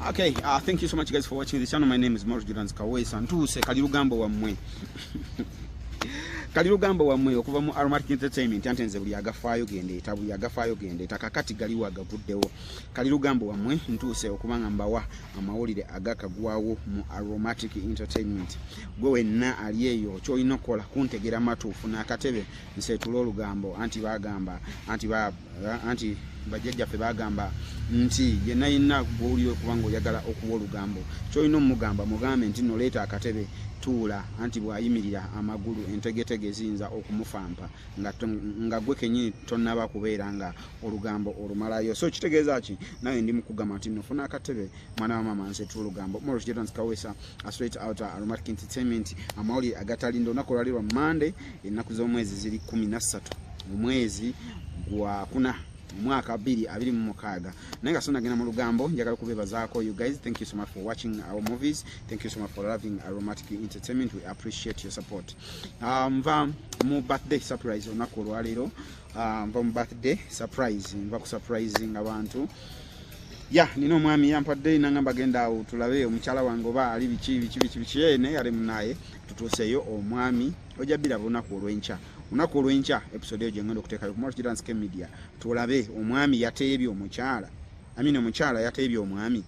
Okay, thank you so much guys for watching this channel. My name is Morris Jordan Kaweesa. Ntuuse kali lugambo wammwe. Kali lugambo wammwe okuva mu Aromatic Entertainment. Ante nze buli agafaayo gendeeta, buli agafaayo gendeeta. Kakati galiwo agavuddewo. Kali lugambo wammwe ntuuse okubanga mbawa amawulire agakagwawo mu Aromatic Entertainment. Gwe wenna ali eyo ky'olina okukola kuntegera matuufu n'akatebe nseetule olugambo. Anti bagamba anti ba anti bajjajjaffe bagamba nti yenna yenna gw'oli okuba ng'oyagala okuwa olugambo ky'olina omugamba mugambe nti nno leeta akatebe tuula, anti bw'ayimirira amagulu entegetege ziyinza okumufampa nga gwe kennyini tonnaba kubeera nga olugambo olumalayo. So kitegeeza ki nawe ndi mukugamba nti nno funa akatebe mwana wa maama nseetula olugambo. Morris Jordan Kaweesa, straight out Aromatic Entertainment. Amawulire agatalinda olunaku olwali lwa Monday, ennaku z'omwezi ziri 13 omwezi gwa kuna omwaka 2026. Naye nga sinagenda mu lugambo, njagala okubeebazaako you guys. Thank you so much for watching our movies. Thank you so much for loving Aromatic Entertainment. We appreciate your support. Nva mu birthday surprise olunaku olwaleero. Nva mu birthday surprise, nva ku surprising abantu. Ya nina omwami yampadde nangamba genda awo tulabe omukyala wange oba ali biki biki biki biki, naye ali munaye tutuuseeyo. Omwami ojja biraba olunaku olw'enkya, olunaku olw'enkya episode eyo gyengenda okuteekayo ku Morris Jordan K Media, tulabe omwami yateebye omukyala, amini omukyala yateebye omwami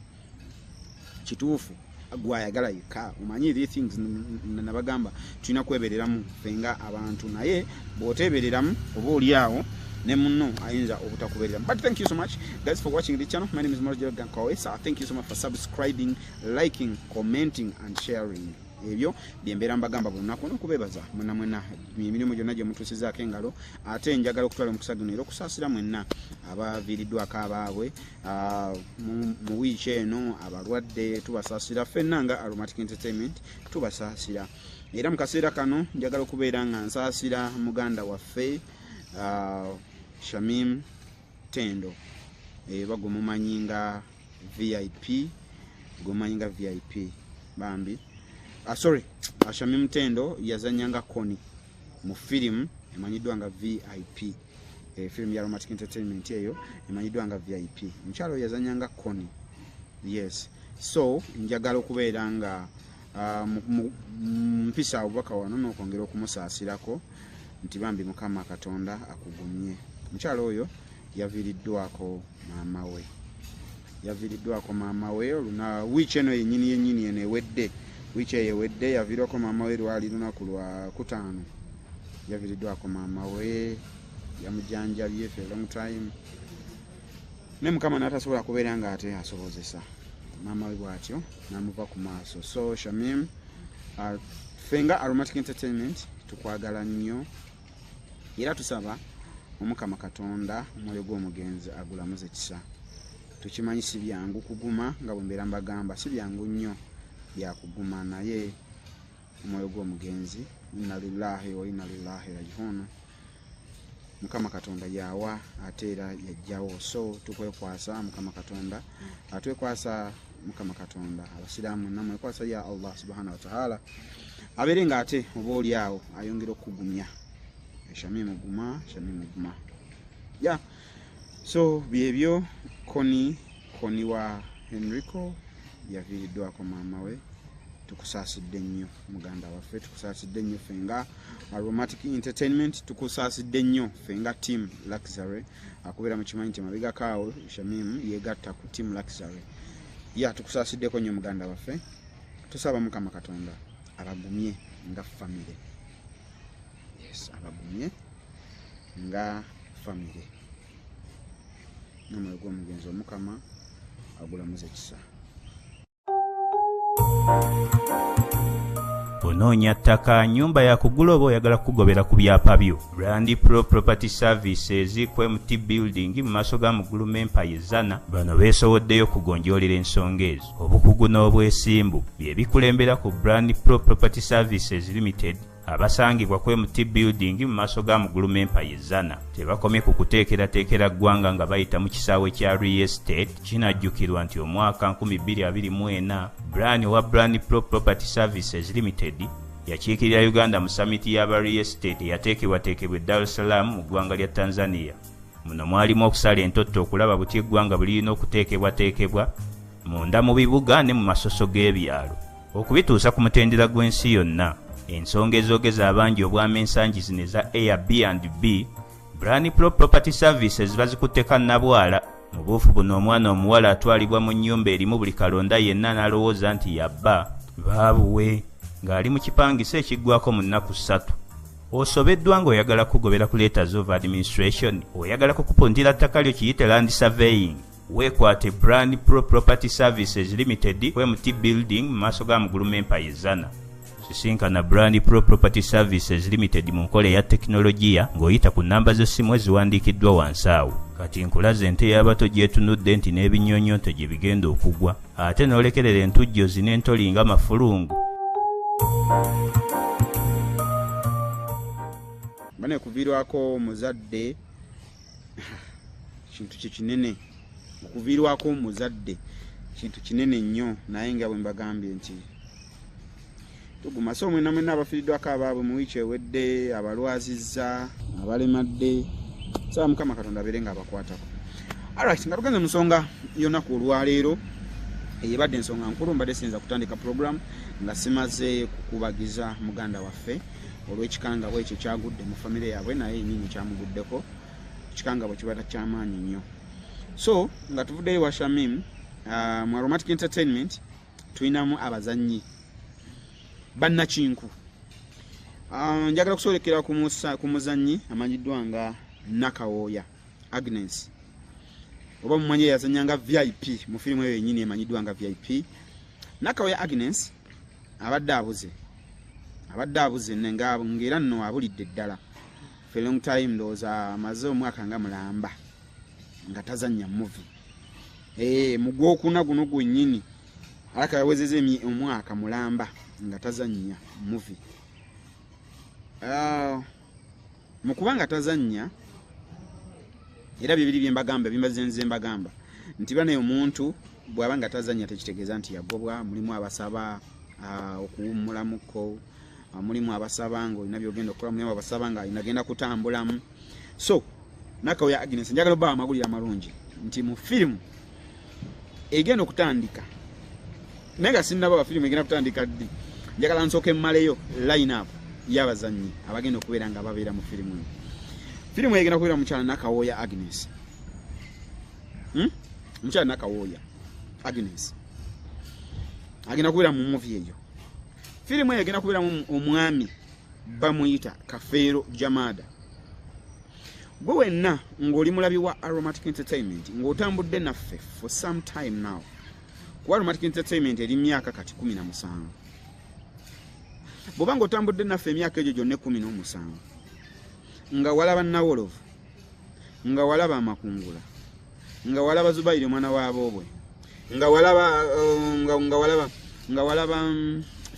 kituufu gwayagala yekka. Omanyi these things nabagamba tulina kwebereramu ffe nga abantu, naye bw'oteebereramu oba oli awo ne munno ayinza obutakubeereramu. But thank you so much guys for watching the channel. My name is Morris Jordan Kaweesa. Thank you so much for subscribing, liking, commenting and sharing. Ebyo byembeera mbagamba buli lunaku n'okubeebaza mwena mwena emirimu gyonna gye mutuusizaako engalo. Ate njagala okutwala omukisa guno era okusaasira mwenna abaviiriddwako abaabwe mu wiiki eno, abalwadde tubasaasira ffenna nga Aromatic Entertainment tubasaasira. Era mu kaseera kano njagala okubeera nga nsaasira muganda waffe Shamim Tendo, eba gwe mumanyi nga VIP, gwe mumanyi nga VIP bambi. Sorry, Shamim Tendo yazanya nga Koni mu firimu emanyiddwa nga VIP, firimu ya Aromatic Entertainment eyo emanyiddwa nga VIP. Omukyala oyo yazanya nga Koni, yes. So njagala okubeera nga mpisa obubaka wano n'okwongera okumusaasirako nti bambi Mukama Katonda akugumye. Omukyala oyo yaviiriddwako maama we, yaviiriddwako maama we oluna wiiki eno yennyini yennyini eno ewedde, wiiki eyo ewedde yaviirwako maama we. Lwali lunaku lwa kutaano yaviiriddwako maama we, yamujanjabye for a long time ne Mukama n'atasobola kubeera nga ate asobozesa maama we bw'atyo n'amuva ku maaso. So Shamim, ffe nga Aromatic Entertainment tukwagala nnyo era tusaba Omukama Katonda omwoyo gw'omugenzi agulamuze kisa. Tukimanyi si byangu kuguma, nga bwe mbeera mbagamba si byangu nnyo byakuguma, naye omwoyo gw'omugenzi, inna lillahi wa inna lillahi rajiun. Mukama Katonda yawa ate era yajjawo, so tukwekwasa Mukama Katonda, atwekwasa Mukama Katonda. Abasiraamu namwekwasa ya Allah subhanahu wataala abeere nga ate oba oli awo ayongera okukugumya. Shamimu guma, Shamimu guma. Ya so byebyo. Koni, Koni wa Henrico yaviiriddwako maama we. Tukusaasidde nnyo muganda waffe, tukusaasidde nnyo ffe nga Aromatic Entertainment, tukusaasidde nnyo ffe nga Team Luxury. Akubeera mukimanyi nti mabegako awo Shamim yegatta ku Team Luxury. Ya tukusaasiddeko nnyo muganda waffe, tusaba Mukama Katonda abagumye nga famire. Yes, abagumye nga famire n'omwoyo gw'omugenzi Omukama agulamuza ekisa. Onoonya ttaka, nnyumba yakugula oba oyagala kukugobera ku byapa byo? Brand Pro Property Services ku MT Building mu maaso ga Muguluma Empire Zana. Bano beesowoddeyo okugonjoolera ensonga ezo. Obukugu n'obwesimbu bye bikulembera ku Brand Pro Property Services Limited abasangibwa ku MT Building mu maaso ga Muguluma Empire Zana. Tebakomye ku kuteekerateekera ggwanga nga bayita mu kisaawe kya real estate. Kinajjukirwa nti omwaka 2024 Brian wa Brand Pro Property Services Limited yakiikirira Uganda mu summit y'aba real estate eyateekebwateekebwa e Dar es Salaam mu ggwanga lya Tanzania. Muno mwalimu okusala entotto okulaba butya eggwanga bwe lirina okuteekebwateekebwa. Munda mu bibuga ne mu masoso g'ebyalo okubituusa ku mutendera gw'ensi yonna. Ensonga ezoogeza abangi obwama ensangi zino eza Airbnb, Brand Pro Property Services bazikutte kannabwala. Mu buufu buno omwana omuwala atwalibwa mu nnyumba erimu buli kalonda yenna n'alowooza nti yabba baabuwe ng'ali mu kipangisa ekiggwako mu nnaku 3. Osobeddwa ng'oyagala kugobera ku letters of administration, oyagala kukupuntira ttaka lyo kiyite land surveying. Weekwate Brand Pro Property Services Limited ku MT Building mu maaso ga Muguluma Empire Zana. Sisinkana Brand Pro Property Services Limited mu nkola eya tekinologiya ng'oyita ku nnamba z'essimu eziwandiikiddwa wansi awo. Kati nkulaze ente y'abato gy'etunudde nti n'ebinyonyonto gye bigenda okugwa, ate n'olekerera entujjozi n'entoli nga mafulungu. Bane kuviirwako omuzadde kintu kye kinene, okuviirwako omuzadde kintu kinene nnyo, naye nga bwe mbagambye nti tuguma. So mwenna mwenna abafiiriddwako abaabwe mu wiiki ewedde, abalwazizza, abalemadde, saba Mukama Katonda abeere ng'abakwatako. Alright, nga tugenze mu nsonga y'olunaku olwaleero, eyebadde ensonga nkulu. Mbadde siyinza kutandika program nga simaze kukubagiza muganda waffe olw'ekikangabwa ekyo kyagudde mu famire yaabwe, naye yennyini kyamuguddeko. Ekikangabwa kibadde kyamaanyi nnyo. So nga tuvuddeyo wa Shamim, mu Aromatic Entertainment tulinamu abazannyi bannakinku. Njagala kusoolekera ku muzannyi amanyiddwa nga Nakawooya Agnes, oba mumanyi eyazannya nga VIP mu firimu eyo yennyini emanyiddwa nga VIP. Nakawooya Agnes abadde abuze, abadde abuze ng'era nno abulidde ddala for a long time, ndowooza amaze omwaka nga mulamba nga tazannya movie. Mu gwokuna guno gwennyini alaka yawezezza omwaka mulamba nga tazannya movie. Mu kuba nga tazannya, era bye biri bye mbagamba, bimbaze nze mbagamba nti bane omuntu bw'aba nga tazannya tekitegeeza nti yagobwa. Mulimu abasaba okuwummulamuko, mulimu abasaba ng'olina by'ogenda okukola, mulimu abasaba nga alina genda kutambulamu. So Nakawooya Agnes, njagala obbawa amawulire amalungi nti mu firimu egenda okutandika, naye nga sinnaba firimu egenda kutandika ddi, njagala nsooke mmaleyo line up y'abazannyi abagenda okubeera nga babeera mu firimu eyo. Firimu egenda kubeera mukyala Nakawooya Agnes, Mukyala Nakawooya Agnes agenda kubeera mu movie eyo. Firimu eyo egenda kubeeramu omwami bamuyita Kafeero Jamada. Gwe wenna ng'oli mulabi wa Aromatic Entertainment, ng'otambudde naffe for some time now, kuba Aromatic Entertainment eri myaka kati 17, bw'oba ng'otambudde naffe emyaka egyo gyonna 17, nga walaba Nawolovu, nga walaba Amakungula, nga walaba Zubairi omwana wa Boobwe, nga walaba nga walaba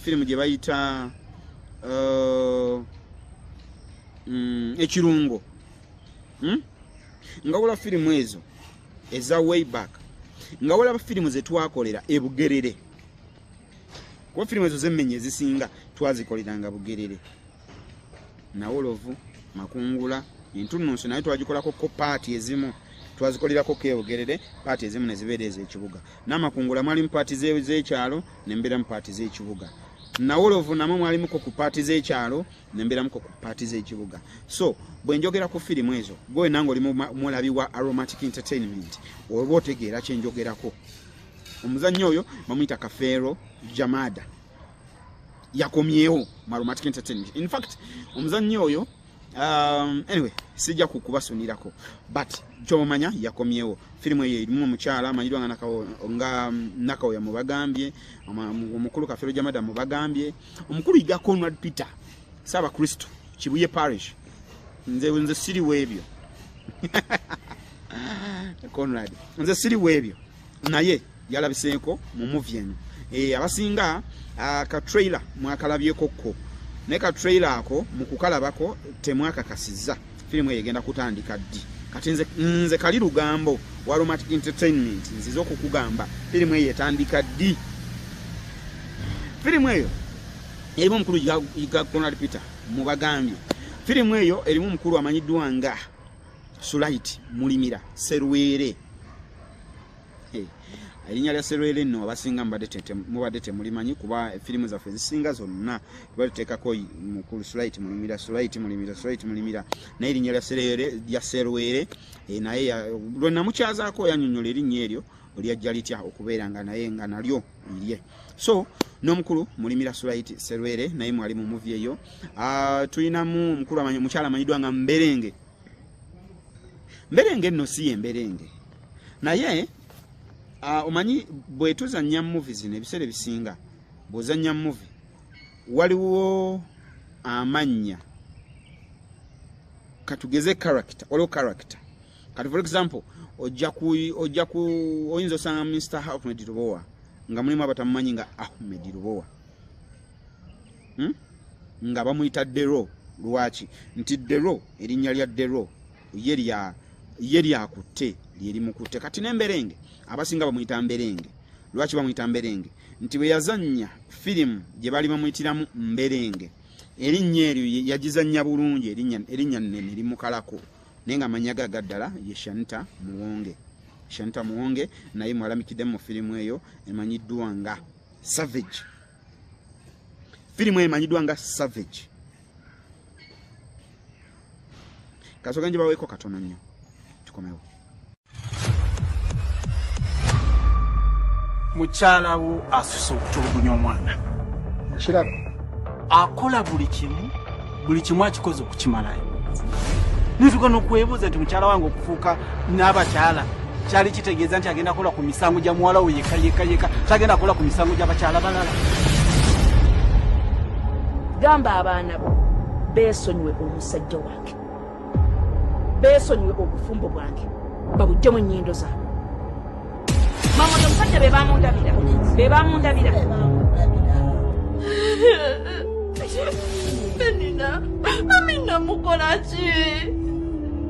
firimu gye bayita Ekirungo, Nga walaba firimu ezo eza way back, nga walaba firimu ze twakolera e Bugerere, kuba firimu ezo zemmenye ezisinga twazikoleranga Bugerere, Nawolovu, Makungula, Entunnunsi, naye twagikolako ko part ezimu twazikolerako ko e Bugerere, part ezimu ne zibeera ez'ekibuga. N'Amakungula mwalimu part z'ekyalo ne mbeeramu part z'ekibuga. Nawolovu namwe mwalimuko ku part z'ekyalo ne mbeeramuko ku part z'ekibuga. So bwe njogera ku firimu ezo, gwe wenna ng'oli mulabi wa Aromatic Entertainment oba otegeera kye njogerako. Omuzannyi oyo bamuyita Kafeero Jamada, yakomyewo mu Aromatic Entertainment. In fact omuzannyi oyo, anyway, sijja kukubasunirako, but kyomanya yakomyewo. Firimu eyo erimu omukyala amanyiddwa nga Nakawooya mubagambye, omukulu Kafeero Jamada mubagambye, omukulu Yiga Conrad Peter Saaba Kristo Kibuye Parish. Nze siri weebyo Conrad, nze siri weebyo, naye yalabiseeko mu movie eno. Abasinga ka trailer mwakalabyeko ko, naye ka trailer ako mu kukalabako temwakakasizza firimu eyo egenda kutandika ddi. Kati nze kali lugambo wa Aromatic Entertainment, nzize okukugamba firimu eyo etandika ddi. Firimu eyo erimu omukulu Yiga Conrad Peter mubagambye. Firimu eyo erimu omukulu amanyiddwa nga Sulait Mulimira Serwere. Erinnya lya Serwere nno abasinga mubadde temulimanyi, kuba firimu zaffe ezisinga zonna tuba tuteekako mukulu Sulait Mulimira, Sulait Mulimira, Sulait Mulimira, naye erinnya lya Serwere naye lwe namukyazaako yannyonnyola erinnya eryo lyajja litya okubeera nga naye nga nalyo lirye. So n'omukulu Mulimira Sulait Serwere naye mwali mu movie eyo. Tulinamu omukulu omukyala amanyiddwa nga Mberenge. Mberenge nno si ye Mberenge, naye omanyi bwe tuzannya movie zino ebiseera ebisinga bw'ozannya movie waliwo amannya, katugeze character, waliwo character. Kati for example ojja ku oyinza osanga Mr. Ahmed Lubowa nga mulimu abatamumanyi nga Ahmed Lubowa, nga bamuyita Dero. Lwaki nti Dero? Erinnya lya Dero ye lyakutte lyerimukutte. Kati n'Emberenge abasinga bamuyita Mberenge. Lwaki bamuyita Mberenge? Nti bwe yazannya firimu gye baali bamuyitiramu Mberenge, erinnya eryo yagizannya bulungi, erinnya nnene limukalako, naye nga amannya ge agaddala ye Shanita Muwonge. Shanita Muwonge naye mwalamikidde mu firimu eyo emanyiddwa nga Savage. Firimu eyo emanyiddwa nga Savage. Kasooka ngibaweeko katono nnyo tukomewo. Mukyala wo asuse okutulugunya omwana. Kiraba. Akola buli kimu akikoze okukimalayo. Nituka n'okwebuuza nti mukyala wange okufuuka n'abakyala kyali kitegeeza nti agenda kukola ku misango gya muwala we yekka yekka yekka, tagenda kukola ku misango gy'abakyala balala. Gamba abaana bo beesonyiwe omusajja wange, beesonyiwe obufumbo bwange, babuggyemu ennyindo zaabwe. Mama oyo omusajja be bamundabira, be bamundabira. Menina, mami namukola ki?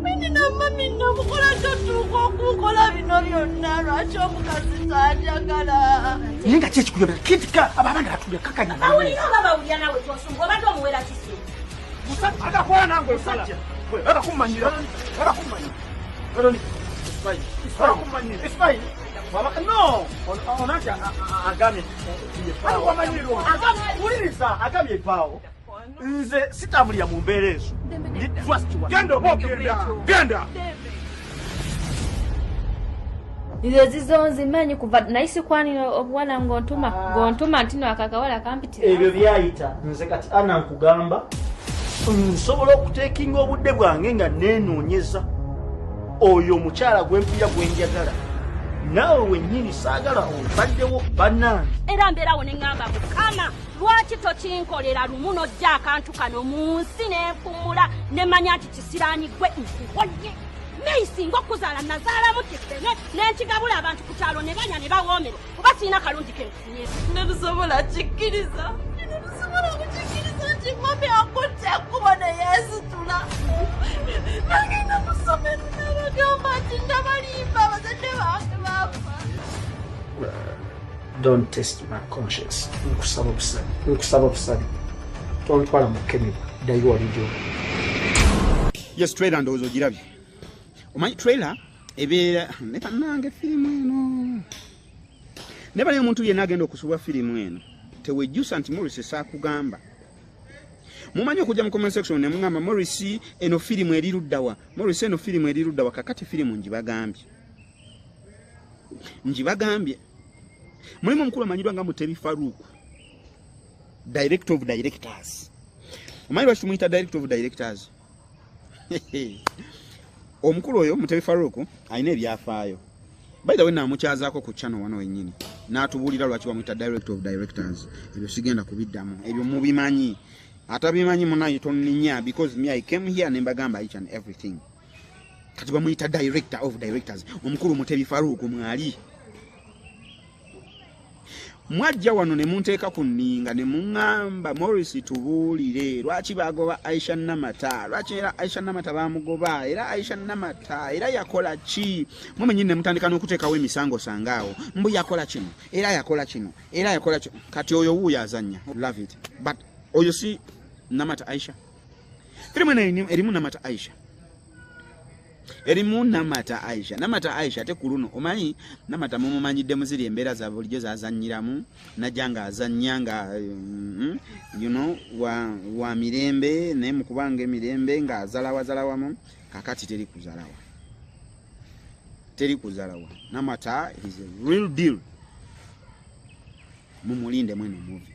Menina, mami namukola ki otuuka okukola bino byonna? Lwaki omukazi tanjagala? Naye nga ki ekikuyobera? Kitika abaana batulya kakanya. Bawulira oba bawulira naawe ky'osumba, obadde omuwera kisi. Agakola nange omusajja. Agakumanyira, agakumanyira. It's fine. It's fine. No, onati agambye wuliriza, agambye ebbaawo. Nze sitambulira mu mbeera ezo. Genda oba ogenda, genda. Nze zizo nzimanyi kuva naye sikwanira obuwala ng'ontuma nti no akakawala kampitira. Ebyo byayita. Nze kati ana nkugamba nsobola okuteekinga obudde bwange nga neenoonyeza oyo omukyala gwempira gwe njagala. Naawe wennyini saagala obaddewo bannange. Era mbeerawo ne ŋŋamba Mukama, lwaki tokinkolera lumu n'ojja akantu kano mu nsi ne mpumula ne mmanya nti kisiraani gwe nkuwonye. Neesinga okuzaala nazaalamu kifene ne nkigabula abantu ku kyalo ne banya ne bawoomerwa kuba sirina kalungi ke nfunye. Nebisobola kikkiriza, nebisobola kukikkiriza nti mami akutte ekkubo ne yeesitula. Nagenda mu ssomero n'abagamba nti ndabalimba abazadde bange baafa. Don't test my conscience. Nkusaba obusabi, nkusaba obusabi. Tontwala mu kemibwa, ddayo wali gy'oli. Yes, trailer ndowooza ogirabye. Omanyi trailer ebeera ne bannange firimu eno. Ne bali omuntu yenna agenda okusubwa firimu eno, tewejjusa nti Morris saakugamba. Mumanyi okujja mu comment section ne muŋŋamba Morris eno firimu eri ludda wa? Morris eno firimu eri ludda wa? Kakati firimu ngibagambye. Ngibagambye. Mulimu omukulu amanyiddwa nga Mutebi Farouk, director of directors. Omanyi lwaki tumuyita director of directors? Omukulu oyo Mutebi Farouk alina ebyafaayo. By the way, namukyazaako ku channel wano wennyini n'atubuulira lwaki bamuyita director of directors. Ebyo sigenda kubiddamu, ebyo mubimanyi. Atabimanyi munaye tonninya, because me I came here ne mbagamba each and everything. Kati bamuyita director of directors. Omukulu Mutebi Farouk mwali. Mwajja wano ne munteeka ku nninga ne muŋŋamba Morris tubuulire lwaki bagoba Aisha Namata, lwaki era Aisha Namata bamugoba, era Aisha Namata era yakola ki? Mumenyi ne mutandika n'okuteekawo emisango sangaawo, mbu yakola kino era yakola kino era yakola kino. Kati oyo wuuyo azannya, love it, but oyo si Namata Aisha. Firimu eno erimu Namata Aisha. Erimu Namata Aisha. Namata Aisha ate ku luno omanyi Namata mumumanyidde muziri embeera za bulijjo zazannyiramu, najja nga azannya nga you know, wa mirembe, naye mu kubanga emirembe ng'azalawazalawamu. Kakati teri kuzalawa, teri kuzalawa. Namata is a real deal, mumulinde mweno movie.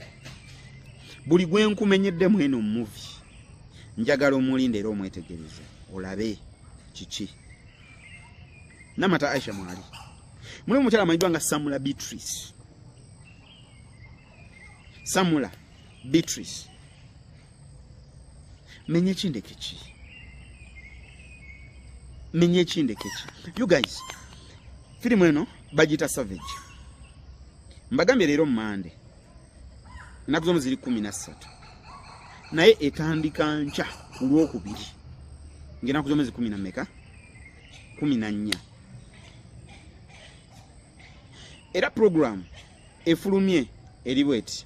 Buli gwe nkumenyedde mweno movie njagala omulinde era omwetegereze olabe kiki. Namata Aisha mwali mulimu omukyala amanyiddwa nga Samula Beatrice. Samula Beatrice, menye kindeke ki, menye kindeke ki. You guys, firimu eno bagiyita Savage. Mbagambye leero Mande, ennaku z'omu ziri 13, naye etandika nkya ku Lwokubiri ng'ennaku z'omwezi 10 na mmeka? 14. Era program efulumye eri bweti.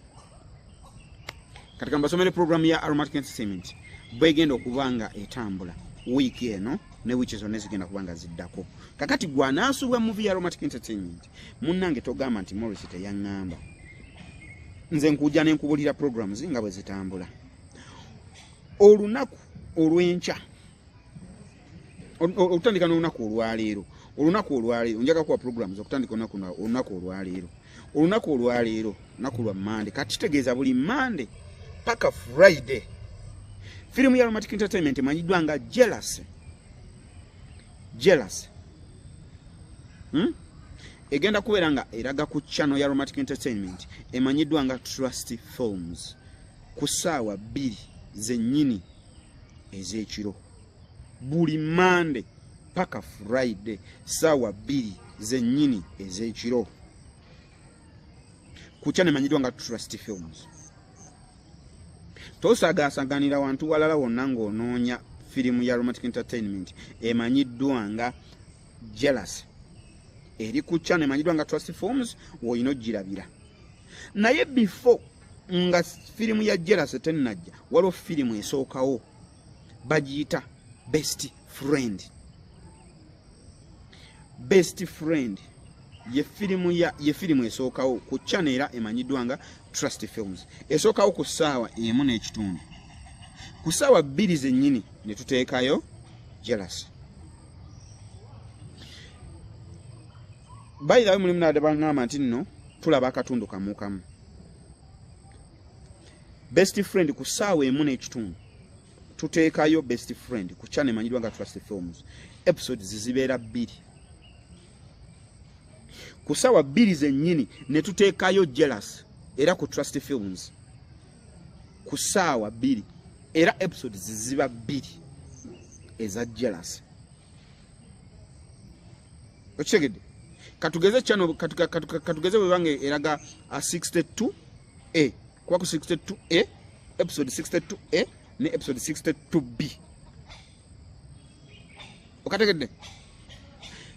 Kati kambasomere program ya Aromatic Entertainment bwegenda okuba nga etambula wiiki eno ne wiiki zonna ezigenda kuba nga ziddako. Kakati gwe anaasubwa movie ya Aromatic Entertainment, munnange togamba nti Morris teyaŋŋamba. Nze nkujja ne nkubulira programs nga bwe zitambula. Olunaku olw'enkya, okutandika n'olunaku olwaleero, olunaku olwaleero njagala kuwa programs okutandika olunaku olwaleero. Olunaku olwaleero lunaku lwa Mande, kati kitegeeza buli Mande paka Friday firimu ya Aromatic Entertainment emanyiddwa nga Jealous. Jealous, Egenda kubeera nga eraga ku channel ya Aromatic Entertainment emanyiddwa nga Trust Films ku ssaawa 2 zennyini ez'ekiro, buli Mande paka Friday ssaawa 2 zennyini ez'ekiro ku channel emanyiddwa nga Trust Films. Tosagaasaganira wantu walala wonna ng'onoonya firimu ya Aromatic Entertainment emanyiddwa nga Jealous. Eri ku channel emanyiddwa nga Trust Films, w'olina ogirabira. Naye before nga firimu ya Jealous tennajja, waliwo firimu esookawo bagiyita Best Friend. Best Friend ye firimu esookawo ku channel era emanyiddwa nga Trust Films. Esookawo ku ssaawa 1.5. Ku ssaawa 2 zennyini ne tuteekayo Jealous. By the way, mulimu n'abadde baŋŋamba nti nno tulaba akatundu kamu kamu. Best Friend ku ssaawa 1.5 tuteekayo Best Friend ku channel emanyiddwa nga Trust Films. Episodes zibeera 2. Ku ssaawa 2 zennyini ne tuteekayo Jealous era ku Trust Films ku ssaawa 2, era episodes ziba 2 eza Jealous. Okitegedde? Katugeze channel, katugeze bwe eraga 62A, kuba ku 62A episode 62A ne episode 62B. Okategedde?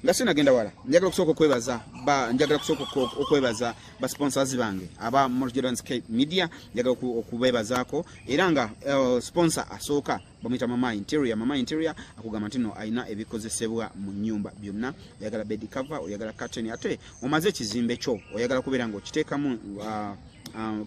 Nga sinagenda wala, njagala okusooka okwebaza njagala kusooka okwebaza ba sponsors bange aba Morris Media, njagala okubeebazaako. Era nga sponsor asooka bamuyita Mama Interior. Mama Interior akugamba nti no alina ebikozesebwa mu nnyumba byonna. Oyagala bed cover, oyagala curtain, ate omaze ekizimbe kyo oyagala kubeera ng'okiteekamu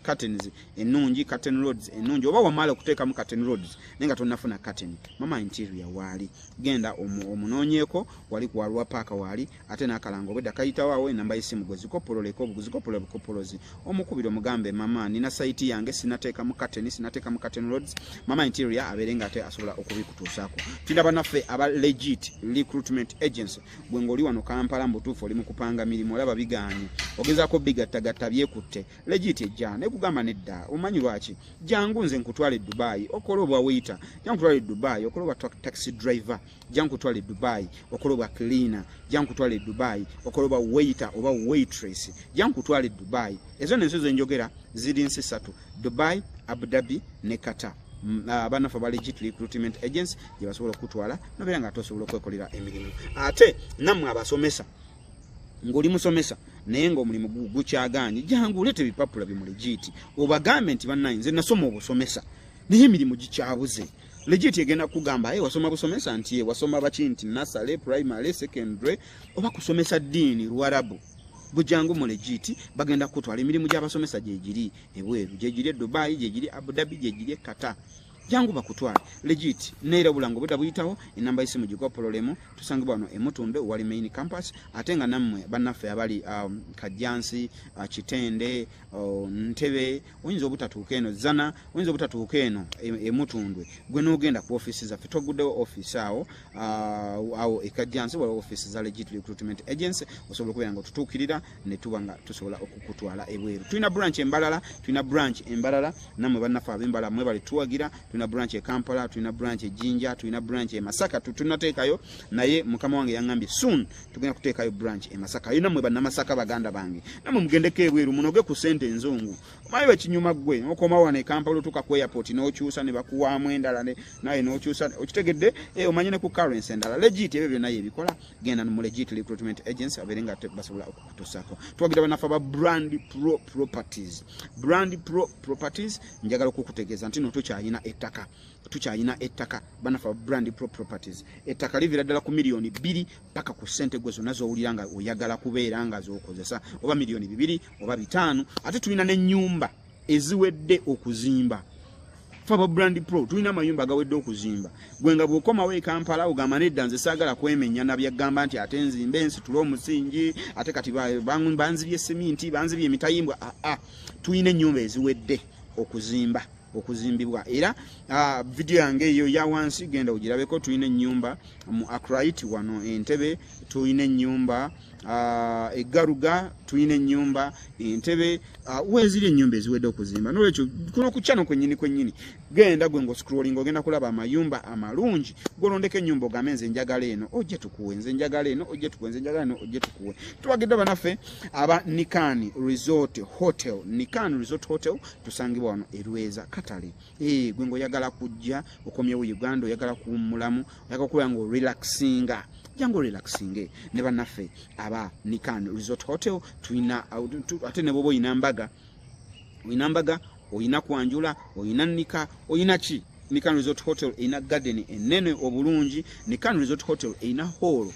curtains ennungi, curtain rods ennungi, oba wamala okuteekamu curtain rods naye nga tonnafuna curtain, Mama Interior waali. Genda omunoonyeeko, wali ku Arua Park waali, ate n'akalango obwedda kayitawo awo, enamba y'essimu gwe zikopololeko obuguzikopolola bukopolozi, omukubira omugambe mama nina sayiti yange sinateekamu curtain, sinateekamu curtain rods. Mama Interior abeere nga ate asobola okubikutuusaako. Tulina bannaffe aba Legit Recruitment Agency. Gwe ng'oli wano Kampala mu butuufu oli mu kupanga mirimu, olaba bigaanye, ogezaako bigattagatta byekutte, Legit ejja nekugamba nedda. Omanyi lwaki? Jangu nze nkutwale e Dubai okole obwa waiter, jangu nkutwale e Dubai okole obwa taxi driver, jangu nkutwale e Dubai okole obwa cleaner, jangu nkutwale e Dubai okole obwa waiter oba waitress, jangu nkutwale e Dubai. Ezo n'ensi zenjogera ziri nsi 3: Dubai, Abu Dhabi ne Qatar. Bannaffe aba Legit Recruitment Agency gye basobola okutwala nobeera nga ate osobola okwekolera emirimu. Ate nammwe abasomesa, ng'oli musomesa naye ng'omulimu gukyagaanye, jangu oleete ebipapula byo mu Legit obagambe nti bannaye nze nasoma obusomesa naye emirimu gikyabuze. Legit egenda kugamba, hey, wasoma busomesa nti wasoma baki nti nursery, primary, secondary, oba kusomesa ddiini Luwarabu. Bujangu mu Legit bagenda kutwala. Emirimu gy'abasomesa gyegiri ebweru, gyegiri e Dubai, gyegiri Abu Dhabi, gyegiri e Qatar. Jangu bakutwale Legit. Neera obulango budda buyitawo, enamba y'essimu gikopololemu. Tusangibwa wano e Mutundwe wali main campus, ate nga nammwe bannaffe abali Kajjansi, Kitende, Ntebe, oyinza obutatuuka eno Zana, oyinza obutatuuka eno e Mutundwe, gwe n'ogenda ku ofiisi zaffe. Twaguddewo ofiisi awo awo e Kajjansi, waliwo ofiisi za Legit Recruitment Agency. Osobola okubeera nga otutuukirira ne tuba nga tusobola okukutwala ebweru. Tulina branch embalala, tulina branch embalala. Nammwe bannaffe ab'embala mmwe bali tuwagira. Tulina branch e Kampala, tulina branch e Jinja, tulina branch e Masaka. Tunateekayo, naye mukama wange yaŋŋambye soon tugenda kuteekayo branch e Masaka. Yo nammwe bannamasaka baganda bange, nammwe mugendeko ebweru munoge ku ssente enzungu. Omanyi bwe kinyuma, ggwe okoma wano e Kampala, otuuka ku airport n'okyusa ne bakuwaamu endala, naye n'okyusa okitegedde, omanye ne ku currency endala. Legit ebyo byonna yebikola. Genda mu Legit Recruitment Agency abeere nga basobola okukutuusaako. Tuwagira bannaffe aba Brand Pro Properties. Brand Pro Properties, njagala okukutegeeza nti no tukyalina ettaka, tukyalina ettaka. Bannaffe aba Brand Pro Properties, ettaka liviira ddala ku miliyoni 2 paka ku ssente gwe zonna z'owulira nga oyagala kubeera nga z'okozesa, oba miliyoni 2 oba 5. Ate tulina n'ennyumba eziwedde okuzimba. Fe aba Brand Pro tulina amayumba agawedde okuzimba. Gwe nga bw'okomawo e Kampala ogamba, nedda, nze saagala kwemenya nabyagamba nti ate nzimbe nsitule omusingi, ate kati banzibye seminti, banzibye emitayimbwa. Aa, tulina ennyumba eziwedde okuzimba, okuzimbibwa. Era vidiyo yange eyo ya wansi genda ogirabeko. Tulina ennyumba mu Akright wano Entebe, tulina ennyumba egaruga, tulina ennyumba Entebe, weeziri ennyumba eziwedde okuzimba. Nolwekyo kuno ku channel kwennyini kwennyini genda gwe ng'oscrolling, ogenda kulaba amayumba amalungi. Gwolondeko ennyumba ogambe, nze njagala eno, ojje tukuwe. Nze njagala eno, ojje tukuwe. Nze njagala eno, ojje tukuwe. Tuwagidde banaffe aba Nikan Resort Hotel. Nikan Resort Hotel tusangibwa wano Erweza Katale. Gwe ng'oyagala kujja okomyewo Uganda, oyagala kuwummulamu, oyagala okubeera ng'orelaxinga, jangu orelaxinge ne bannaffe aba Nikan Resort Hotel. Tulina ate ne bwoba oyina mbaga, oyina mbaga, oyina kwanjula, oyina nika, oyina ki, Nikan Resort Hotel erina garden enene obulungi. Nikan Resort Hotel erina hall,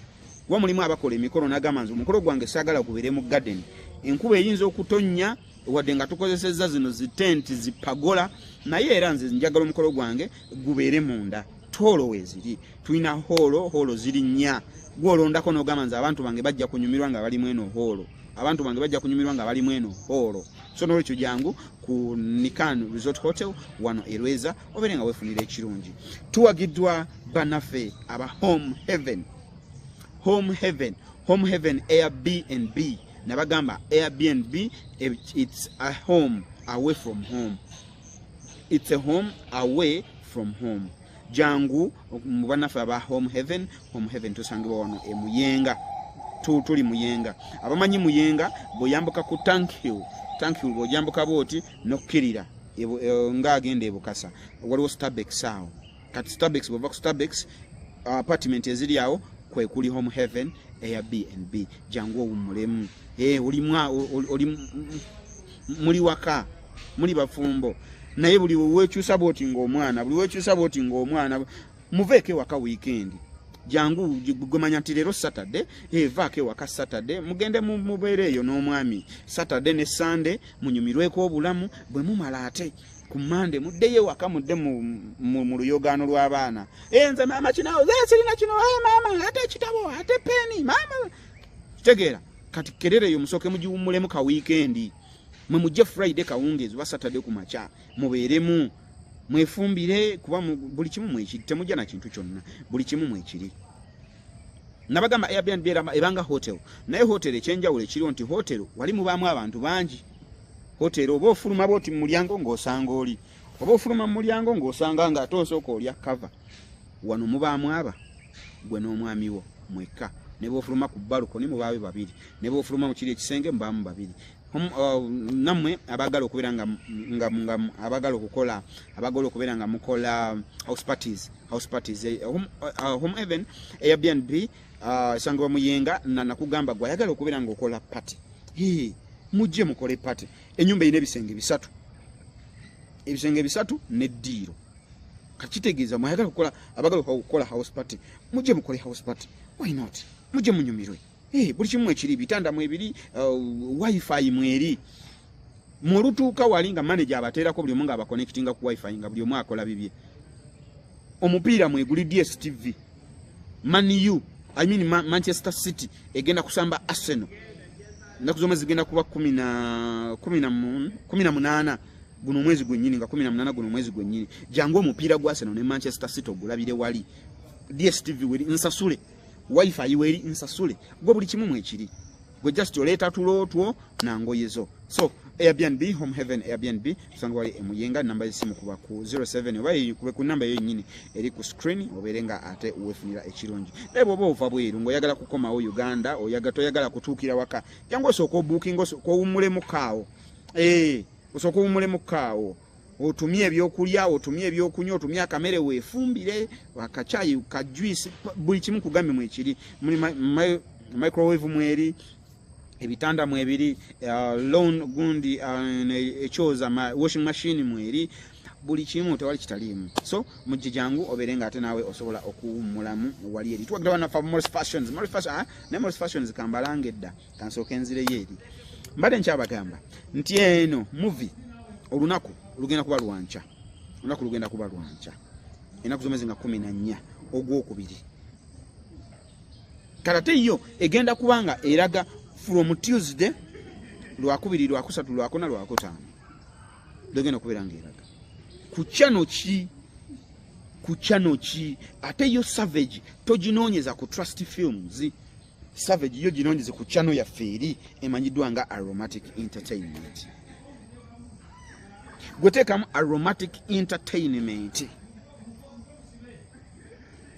kuba mulimu abakola emikolo n'agamba, nze omukolo gwange saagala gubeere mu garden, enkuba eyinza okutonnya, wadde nga tukozesezza zino zi tent, zipagola, naye era nze njagala omukolo gwange gubeere munda. Hall weeziri, tulina hall, hall ziri nnya. Gwolondako n'ogamba, nze abantu bange bajja kunyumirwa nga balimu eno hall, abantu bange bajja kunyumirwa nga balimu eno hall. So nolwekyo jangu ku Nikan Resort Hotel wano Erweza obeere nga weefunira ekirungi. Tuwagiddwa bannaffe aba Home Heaven, Home Heaven, Home Heaven Airbnb. Nabagamba Airbnb, it's a home away from home, it's a home away from home. Jangu mu bannaffe aba Home Heaven. Home Heaven tusangibwa wano e Muyenga. Tuli Muyenga. Abamanyi Muyenga, bw'oyambuka ku Tank Hill, Tank Hill bw'ojambuka bwoti nokkirira ng'agenda ebukasa, waliwo Starbex awo. Kati Starbex, bwova ku Starbex, apartment eziri awo kwe kuli Home Heaven Airbnb. Jangu owummulemu. Oli muli waka, muli bafumbo, naye buli wekyusa bwoti ng'omwana, buli wekyusa bwoti ng'omwana, muveeko ewaka weekend. Jangu gwemanya nti leero Saturday, vaako ewaka Saturday, mugende mubeere eyo n'omwami Saturday ne Sunday, munyumirweko obulamu. Bwe mumala, ate ku Mande muddeyo ewaka, mudde mu luyogaano lw'abaana. Nze maama kino, sirina kino, maama ate ekitabo, ate peni maama. Kitegeera kati kerere eyo musooke mugiwummulemu ka weekend. Mwe mujje Friday kawungeezi oba Saturday ku makya, mubeeremu, mwefumbire, kuba buli kimu mwekiri, temujja na kintu kyonna, buli kimu mwekiri. Nabagamba Airbnb ebanga hotel, naye hotel ekyenjawulo ekiriwo nti hotel wali mubaamu abantu bangi. Hotel oba ofuluma bwoti mu mulyango ng'osanga oli, oba ofuluma mu mulyango ng'osanga nga ate osooka olya kava. Wano mubaamu aba gwe n'omwami wo mwekka, ne bwofuluma ku balcony mubaawe babiri, ne bwofuluma mu kiri ekisenge mubaamu babiri. Nammwe abaagala okubeera nga abaagala okukola, abaagala okubeera nga mukola house parties, house parties, Home Heaven Airbnb esangibwa Muyenga. Na nakugamba gwe ayagala okubeera nga okola party, mujje mukole party. Ennyumba erina ebisenge bisatu, ebisenge bisatu neddiiro. Kakitegeeza mwayagala kukola, abagala okukola house party, mujje mukole house party, why not? Mujje munyumirwe. Buli kimu ekiri, bitanda mwebiri, wifi mweri. Mwolutuuka wali nga manager abateerako buli omu nga abaconnectinga ku wifi, nga buli omu akola bibye. Omupiira mweguli, DStv. Man U, I mean Manchester City egenda kusamba Arsenal. Ennaku z'omwezi zigenda kuba 18 guno omwezi gwennyini, nga 18 guno omwezi gwennyini. Jangu omupiira gwa Arsenal ne Manchester City ogulabire wali. DStv weri, nsasule. Wifi weri, nsasule. Gwe buli kimu mwekiri. Gwe just oleeta tulo two na ngoye zo. So Airbnb, Home Heaven Airbnb, tusanga wali emuyenga. Namba y'essimu kuba ku 07 oba kube ku namba eyo yennyini eri ku screen, obeere nga ate weefunira ekirungi. Naye bw'oba ova bweru ng'oyagala kukomawo Uganda, oyaga toyagala kutuukira waka, jangu osooka obookinga, osooka owummulemu kaawo. Osooka owummulemu kaawo, otumye ebyokulya, otumye ebyokunywa, otumye akamere, weefumbire akacaayi, ka juice, buli kimu kugambye mwekiri. Muli microwave mweri, ebitanda mwebiri, lawn gundi, ekyoza, washing machine mweri, buli kimu tewali kitaliimu. So mujje, jangu obeere nga ate naawe osobola okuwummulamu wali eri. Tuwagira bannaffe Morris Fashions, Morris Fashion, ne Morris Fashions kambalanga edda, kansooke nzireyo eri. Mbadde nkyabagamba nti eno movie olunaku lugenda kuba lwanca, olunaku lugenda kuba lwanca, ennaku z'omwezi nga 14 ogwokubiri. Kale ate yo egenda kuba nga eraga from Tuesday, Lwakubiri, Lwakusatu, Lwakuna, Lwakutaano, egenda okubeera nga eraga ku channel ki? Ku channel ki? Ate yo Savage toginoonyeza ku Trust Films. Savage yo ginoonyeze ku channel yaffe eri emanyiddwa nga Aromatic Entertainment. Gweteekamu Aromatic Entertainment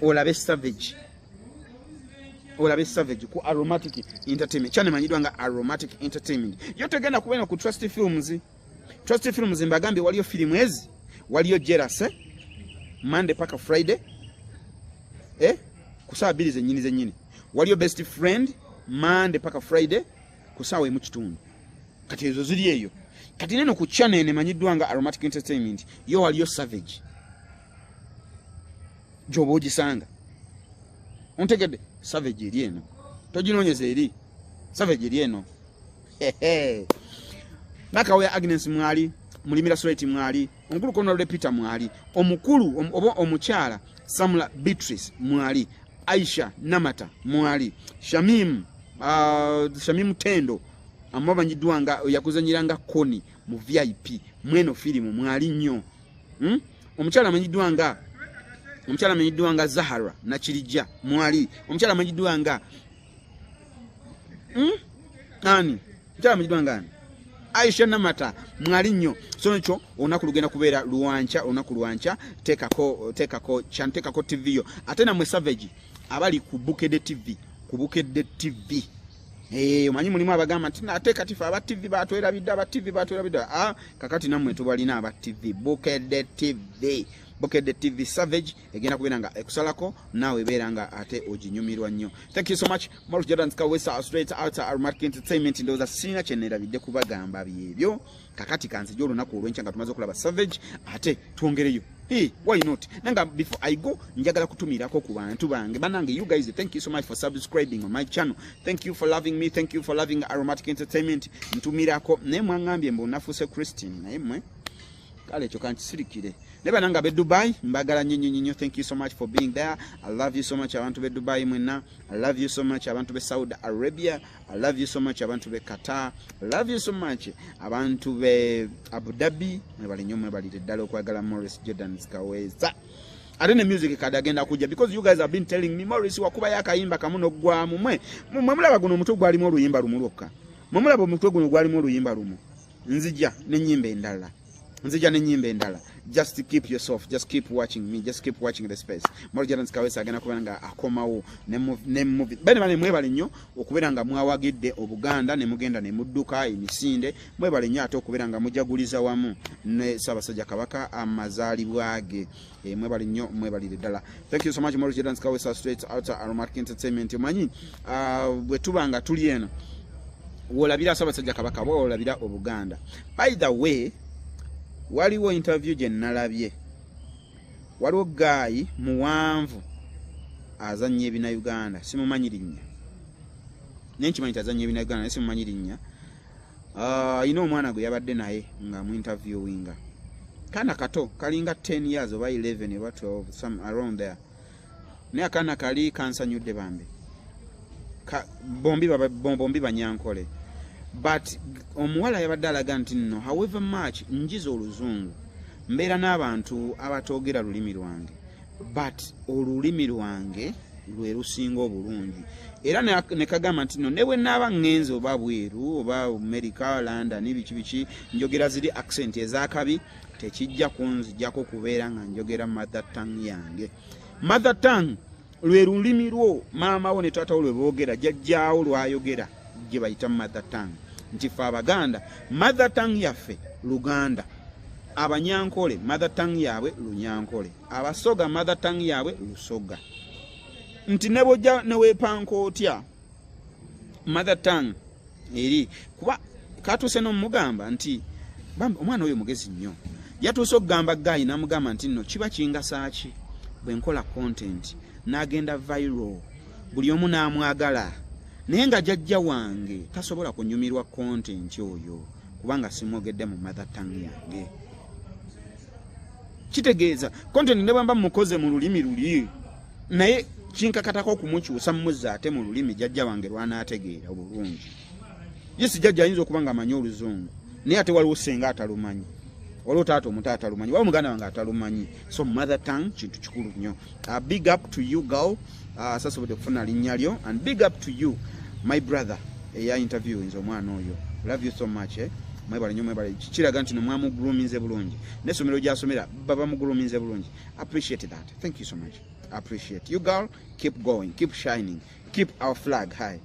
olabe Savage, olabe Savage ku Aromatic Entertainment channel emanyiddwa nga Aromatic Entertainment. Yo tegenda kubeera ku Trust Films. Trust Films mbagambye waliyo firimu ezi, waliyo Jealousy Monday paka Friday, ku saawa 2 zennyini zennyini. Waliyo Best Friend Monday paka Friday ku saawa 1:15. Kati ezo ziri eyo. Kati neno ku channel eno emanyiddwa nga Aromatic Entertainment yo waliyo Savage gyoba ogisanga. Ontegedde? Savage eri eno, toginoonyeza eri. Savage eri eno. Nakawaya Agnes mwali, Mulimira Sweti mwali, omukulu Konolde Peter mwali, omukulu oba omukyala Samula Beatrice mwali, Aisha Namata mwali, Shamim Tendo amubamanyiddwa nga yakuzanyira nga Koni mu VIP mweno firimu mwali nnyo. Omukyala amanyiddwa nga Zahara Nakirijja mwali, omukyala amanyiddwa nga Ani, omukyala amanyiddwa nga ani, Aisha Namata mwali nnyo. So ekyo olunaku lugenda kubeera lwanca, olunaku lwanca. Teekako, teekako chan, teekako TV yo. Ate namwe Savage abali ku Bukedde TV, ku Bukedde TV, omanyi mulimu abagamba nti ate kati fe aba TV batwerabidde, aba TV batwerabidde. Kakati nammwe tubalina aba TV, Bukedde TV, Bukedde TV. Savage egenda kubeera nga ekusalako, naawe ebeera nga ate oginyumirwa nnyo. Thank you so much. Morris Jordan Kawesa, straight out Aromatic Entertainment. Ndowooza sirina kyeneerabidde kubagamba, byebyo. Kakati kanzija olunaku olwenkya nga tumaze okulaba Savage, ate twongereyo. Hey, why not? Nanga before I go, njagala kutumirako ku bantu bange. Banange, you guys, thank you so much for subscribing on my channel. Thank you for loving me. Thank you for loving Aromatic Entertainment. Ntumirako naye mwaŋŋambye mbu nafuuse Christine, naye mmwe kale ekyo kankisirikire. Naye banange ab'e Dubai mbagala nnyo nnyo nnyo. Thank you so much for being there. I love you so much. Abantu b'e Dubai mwenna, I love you so much. Abantu b'e Saudi Arabia, I love you so much. Abantu b'e Qatar, I love you so much. Abantu b'e Abu Dhabi, mwebale nnyo, mwebalire ddala okwagala Morris Jordan Kaweza. Ate ne music kadi agenda kujja, because you guys have been telling me, "Morris, wakubayo akayimba kamu n'oggwamu." Mwe mulaba guno omutwe gwalimu oluyimba lumu lwokka. Mwe mulaba omutwe guno gwalimu oluyimba lumu. Nzija n'ennyimba endala, nzija n'ennyimba endala. Just keep yourself, just keep watching me, just keep watching the space. Morris Jordan Kawesa agenda kubeera nga akomawo ne movie. Bane bane, mwebale nnyo okubeera nga mwawagidde Obuganda ne mugenda ne mudduka emisinde. Mwebale nnyo ate okubeera nga mujaguliza wamu ne Ssaabasajja Kabaka amazaalibwa ge. Mwebale nnyo, mwebalire ddala. Thank you so much. Morris Jordan Kawesa, straight out Aromatic Entertainment. Omanyi, bwe tuba nga tuli eno, wolabira Ssaabasajja Kabaka oba wolabira Obuganda. By the way, waliwo interview gye nalabye. Waliwo guy muwanvu azannya ebina Uganda, simumanyi linnya, naye nkimanyi nti azannya ebina Uganda, naye simumanyi linnya. Ayina omwana gwe yabadde naye nga mu interviewinga, kaana kato kalinga 10 years oba 11 oba 12, some around there, naye akaana kali kansanyudde bambi. Bombi banyankole, but omuwala yabadde alaga nti nno however much njiza oluzungu, mbeera n'abantu abatoogera lulimi lwange, but olulimi lwange lwe lusinga obulungi. Era ne kagamba nti no ne bwe naaba ŋŋenze oba bweru oba America, London, biki biki, njogera ziri accent ezakabi, tekijja kunzijjako kubeera nga njogera mother tongue yange. Mother tongue lwe lulimi lwo maama wo ne taata wo lwe boogera, jjajjaawo lwayogera, gye bayita mother tongue. Nti ffe Abaganda mother tongue yaffe Luganda, Abanyankole mother tongue yaabwe Lunyankole, Abasoga mother tongue yaabwe Lusoga. Nti ne bwojja ne weepanka otya, mother tongue eri kuba katuuse n'omugamba nti bambi omwana oyo mugezi nnyo. Yatuuse okugamba guy, n'amugamba nti nno kiba kingasa ki bwe nkola content n'agenda viral, buli omu n'amwagala, naye nga jjajja wange tasobola kunyumirwa content oyo kubanga simwogedde mu mother tongue yange. Kitegeeza content ne bwemba mukoze mu lulimi luli, naye kinkakatako okumukyusa muzza ate mu lulimi jjajja wange lwanaategeera obulungi. Yes, jjajja ayinza okuba nga amanyi oluzungu, naye ate waliwo senga atalumanyi, waliwo taata omuto atalumanyi, waliwo muganda wange atalumanyi. So mother tongue kintu kikulu nnyo. Big up to you girl, sasobodde okufuna linnya lyo, and big up to you my brother eya interviewinze omwana oyo. Love you so much, eh? Mwebale nnyo, mwebale. Kiraga nti nomwamugroominze bulungi, n'essomero gyasomera baba mugroominze bulungi. Appreciate that, thank you so much. Appreciate you girl, keep going, keep shining, keep our flag high,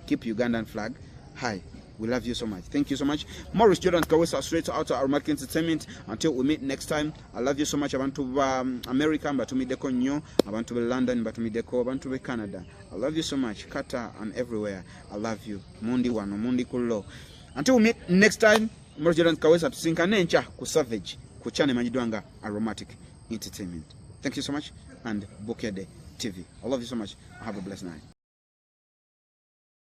keep Ugandan flag high. We love you so much. Thank you so much. Maurice Jordan Kawesa, straight out of Aromatic Entertainment. Until we meet next time, I love you so much. Abantu ba America mbatumiddeko nnyo, abantu be London mbatumiddeko, abantu be Canada. I love you so much. Qatar and everywhere. I love you. Mundi wano, mundi kullo. Until we meet next time, Maurice Jordan Kawesa, tusinkane enkya ku Savage, ku channel emanyiddwa nga Aromatic Entertainment. Thank you so much and Bukede TV. I love you so much. Have a blessed night.